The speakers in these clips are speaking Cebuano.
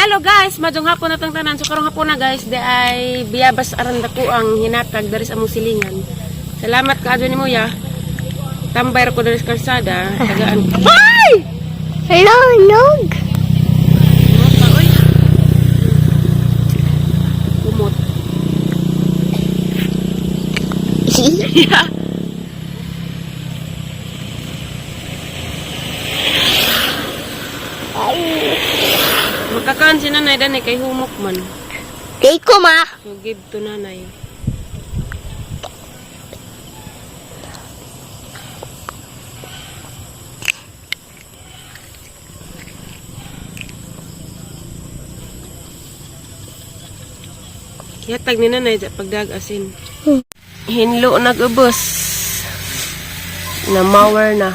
Hello guys, maayong hapon na tong tanan. So karong hapon na guys, di ay biyabas aran dako ang hinatag diri sa among silingan. Salamat kaadyo nimo ya. Tambay ra ko diri sa kalsada, tagaan. Ay! Hello, nog. Pa, oy. Kumot. Yeah. Makakaan si nanay dani kay humok man. Kay ko ma. So give to nanay. Yatag ni nanay sa pagdag asin. Hinlo nag-ubos. Na mower na.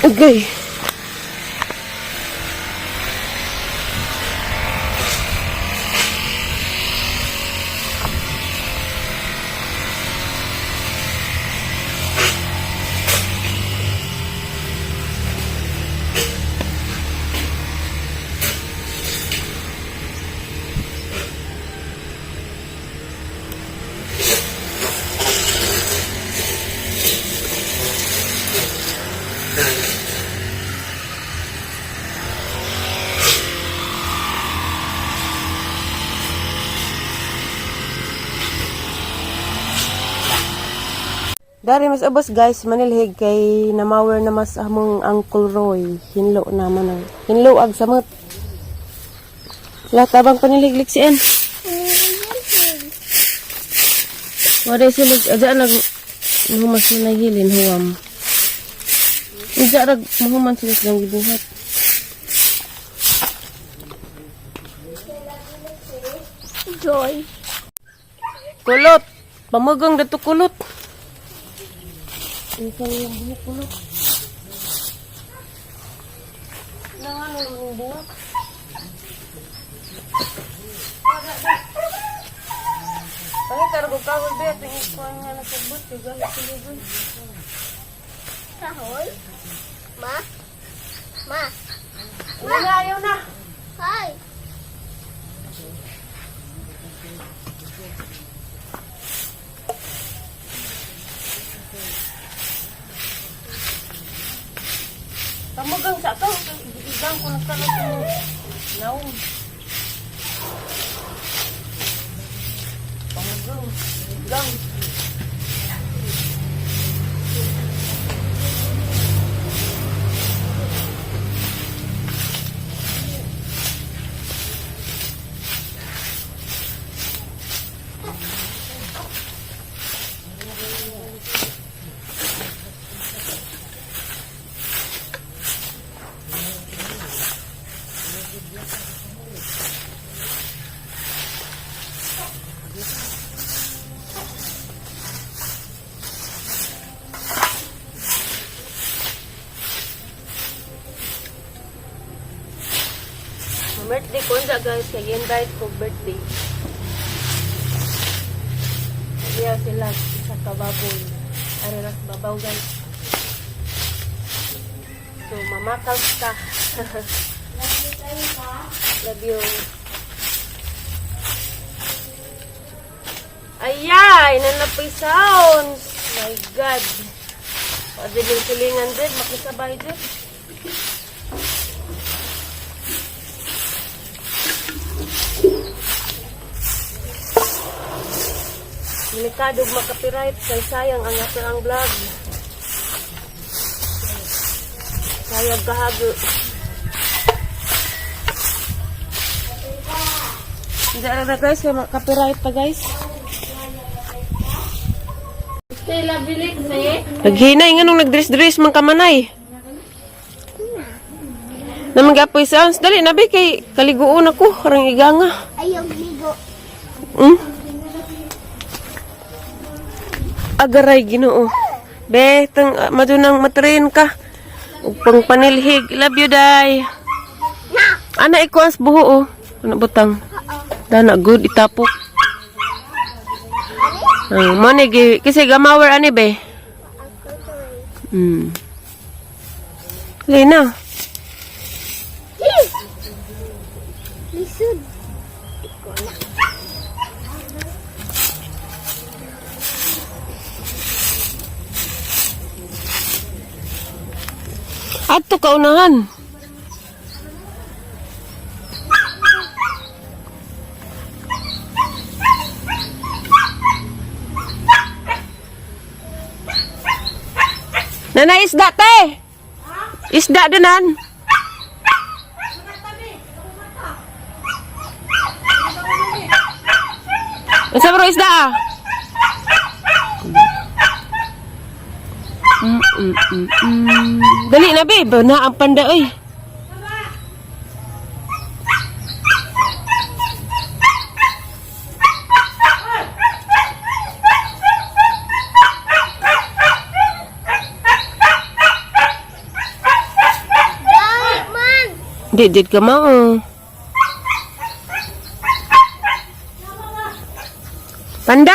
Okay. Dari mas ubos guys, manilhig kay namawer na mas among Uncle Roy. Hinlo naman ang hinlo ag samot. Lahat abang panilhig liksien. Wala sila adya nag muhumas na nahilin huwam. Adya rag muhuman sila silang gibuhat. Joy. Kulot. Pamugang dato kulot. Ikaw yung buhok kulot. Nangano naman yung buhok. Pangit, araw ko kahoy ba? Tingin ko nga nasagbot. Kaya sila. Kahoy? Ma? Ma? Wala, ayaw na. Hi. Pamugang sa to. Igang ko nagkalot ko. Naong. Pamugang. Igang. Birthday ko unsa guys, kay invite ko birthday. Iya sila sa kababoy. Ano na babaw guys. So mamakal ka. Love you. Ayay, nanapoy sounds. My God. Pwede yung silingan din, makisabay din. Delikado makapiright kay sayang ang ato ang vlog. Sayang kahago. Hindi na guys, kay makapiright pa guys. Naghinay nga nung nagdress-dress man kamanay. Naman gapoy sounds. Dali na kay kaliguon ako karang iganga. Ayaw ligo. Agaray Ginoo. Be, tang madunang matrain ka. Ug pang panilhig. Love you, day. Ana ikuan sa buho oh. Ano butang? Dana good itapok. Ang mo ni kasi gamawer ani be. Lina. Lisod. Adto kaunahan. Nana isda te. Isda dinan. Unsa bro isda ah? Dali na babe, na ang panda oy. Dai man. Di did ka mao. Panda!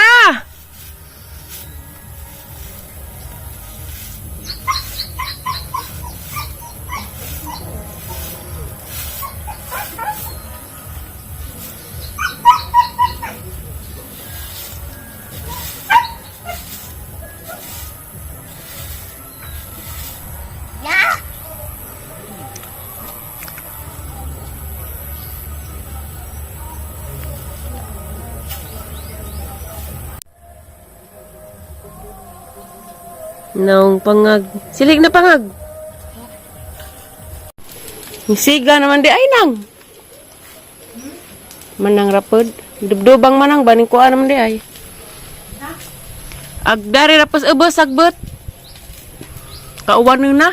Ya. Naong pangag. Silig na pangag. Siga naman di ay nang. Manang rapod. Dubdubang manang baning kuha naman di ay. Agdari rapos ubos agbot. Kauwan na.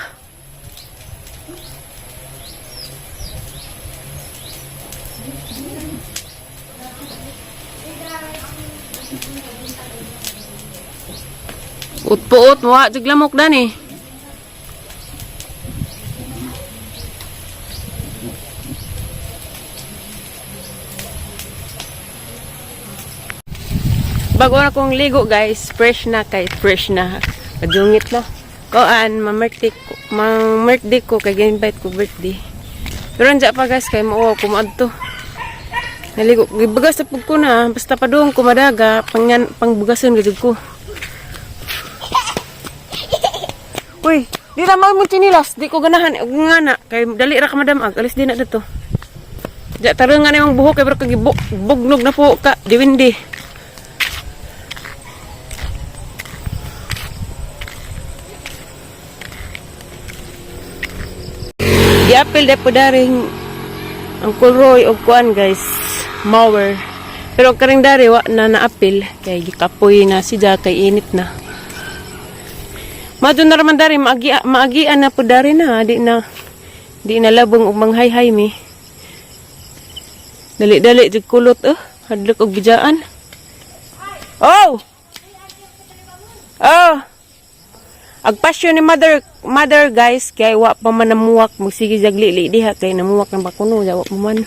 Utpuot wa jud lamok dani. Bago na kong ligo guys, fresh na kay fresh na. Kadungit na. Koan, ma-birthday ko, ma-birthday ko kay invite ko birthday. Pero andya pa guys kay mao ko moadto. Naligo, gibugas na pud ko na, basta padung ko madaga, pangyan pangbugason gid ko. Uy, di na mo chinilas, di ko ganahan og ngana kay dali ra ka madamag, alis din na dito. Ja tarungan imong buhok kay bro kag bugnog na po ka, diwindi. Giapil de po daring ang Roy og kuan guys, mower. Pero karing dari wa na naapil kay gikapoy na si ja kay init na. Madto na raman dari maagi maagian na po dari na di na labong og manghayhay mi. Dali-dali jud kulot eh, hadlok og bidjaan. Oh. Oh. Agpasyon ni mother mother guys kay wa pa man namuwak magsige jag lili diha kay namuwak ng bakuno wa pa man.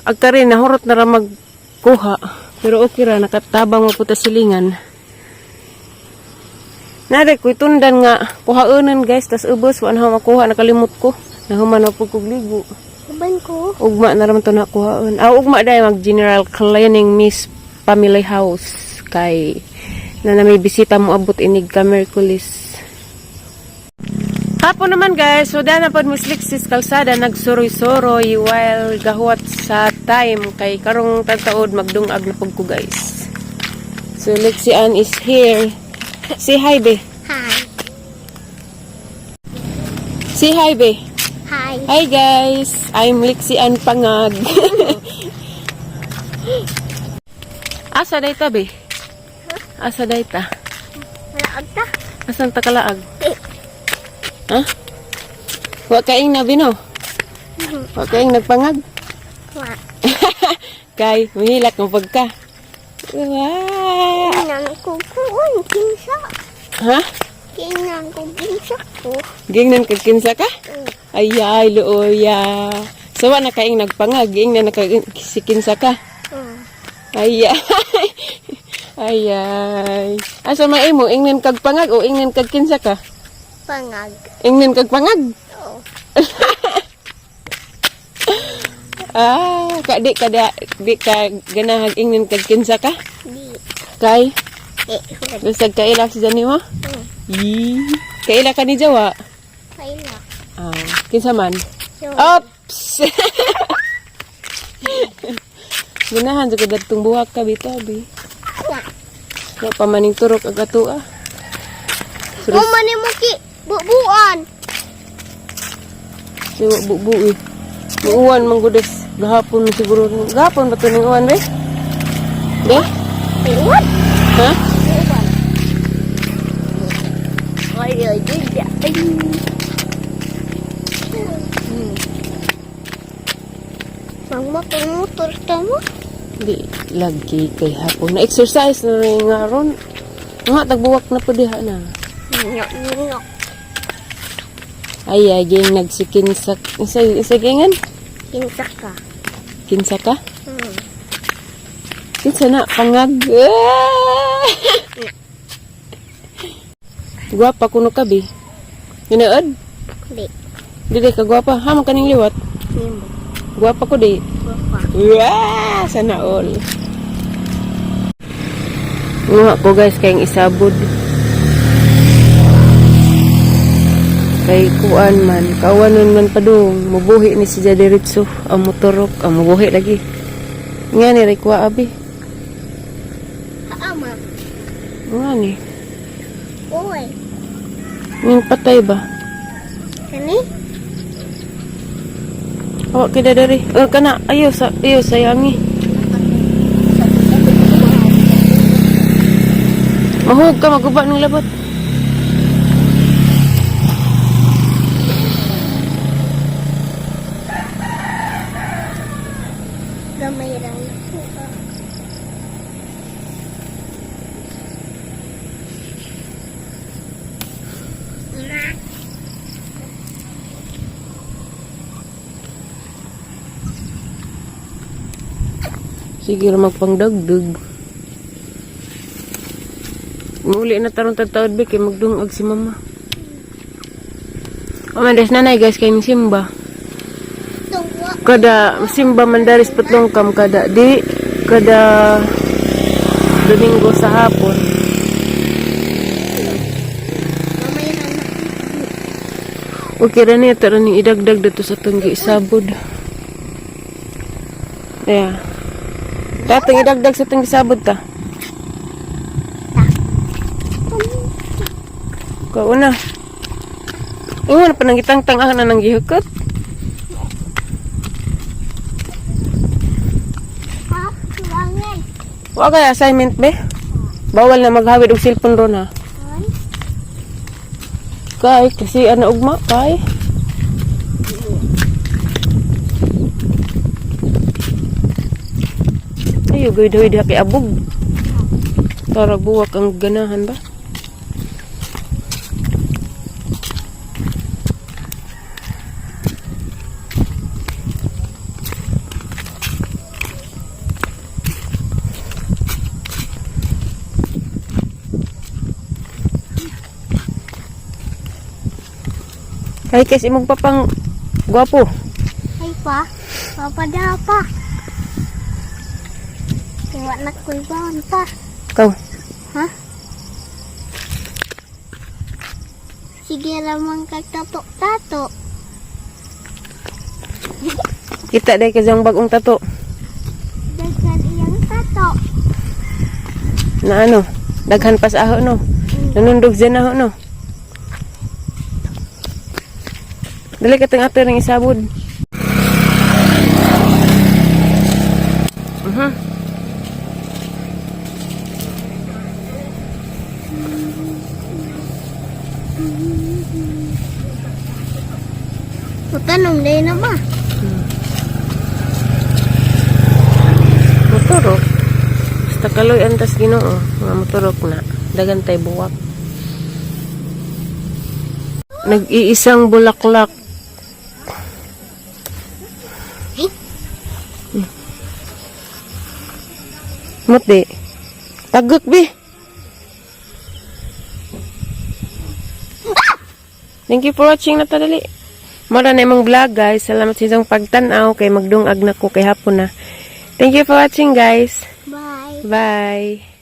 Agkari nahurot na ra magkuha pero okay ra nakatabang mo puta silingan. Nare ko tundan nga kuhaonan guys tas ubos wa na makuha nakalimot ko. Nahuman na po kog ligo. Uban ko. Ugma na raman to nakuhaon. Ah, ugma dahil mag general cleaning Miss Family House kay na na may bisita mo abot inig ka Merkulis. Hapon naman guys, so dana pod misliksis kalsada nagsuroy-suroy while gahuwat sa time kay karong tagtaod magdungag na pud ko guys. So Lexi Ann is here. Say hi be. Hi. Say hi be. Hi. Hi guys, I'm Lexi Ann Pangag. Asa day ta be? Asa day ta? Wala ta. Asan ta kalaag? Ha? Wa kaing na bino? Wa kaing nagpangag? Wa. Kay, mahilak mo pagka. Wow! Nang kuko. Uy, kinsa. Ha? Kingnan ko kinsa ko. Gingnan kag kinsa ka? Mm. Ay, ay, luoya. So, wa na kaing nagpangag. Gingnan na kag si kinsa ka. Mm. Ay, ay. Ay, ay. Asa may imo? Ingnan kag pangag o ingnan kag kinsa ka? Pangag. Ingnan kag pangag. Oo. Ah, ka di ka di ka ganahag ingnan kag kinsa ka? Di. Kay, Eh, wala. bisag kaila si Jani mo? Mm. Yee. Kaila ka ni Jawa? Kaila. Ah, kinsa man? So, Oops! Ganahan jud ko dadtong buhak ka bitabi. nga. Wa pa maning turok ag ato ah. Mo man mo ki bubuan. Siwa bubuoy. Muuwan man gudes gahapon man siguro. Gahapon ba to ning uwan be? Be? Bubuan. Ha? Bubuan. Ay, ay, ay, ay. Magmotor-motor ka mo? Di lagi kay hapon. Na exercise na rin nga ron. Nga tagbuwak na po diha na. Nyok, nyok. Ay ay ging nagsikinsa isa isa gingan? Kinsa ka. Kinsa ka? Hmm. Kinsa na pangag. Ah! Gwapa kuno ka bi. Hinaod? Di. Dili ka gwapa. Ha man kaning liwat. Nimo. Gwapa ko di. Guwapa. Wah, sana all. Nga ko guys kayong isabod. Kay kuan man, kawanon man padung, mubuhi ni si Jadiritso, ang motorok, ang mubuhi lagi. Nga ni Rekwa abi. Ama. Nga ni. Uy. Yung patay ba? Kani? Awa kay dari. Eh kana ayo sa ayo sayangi. Mahug ka maguba ng labot. Gamay lang na po. Sige ra magpangdagdag. Muli na tarong tagtaod be kay magdungag si mama. O man des nanay guys kay ning simba. Tungwa. Kada simba man daris patlong kam kada di kada Domingo sa hapon. Gamay lang na. Okay ra niya tara ning idagdag dito sa tong giisabod. Yeah. Tatong idagdag sa tong gisabod ta. Kauna. Ingon pa nang gitangtang ang na nang gihukot. Ha? Langay. Wa kay assignment be? Bawal na maghawid og cellphone ron ha. Ay. Kay kasi ano ugma kay. Ayo gawid hoy diha kay abog. Para buwak ang ganahan ba? Kay kasi imong papang gwapo. Ay pa. Papada pa. Iwa na ko'y baon pa. Kaw. Ha? Sige lamang kagtato-tato. Kita dai kay bagong tato. Daghan iyang tato. Na ano? Daghan pa sa aho no. Nanundog siya na ho no. Dali ka tang ato ring isabod. Mhm. Matanong din na ba? Motorok. Basta kaloy antas Ginoo, mga motorok na. Daghan tay buwak. Nag-iisang bulaklak. Muti. Tagok bi. Thank you for watching na tadali. Mora na imong vlog, guys. Salamat sa inyong pagtan-aw kay magdungag na ko kay hapon na. Thank you for watching, guys. Bye. Bye.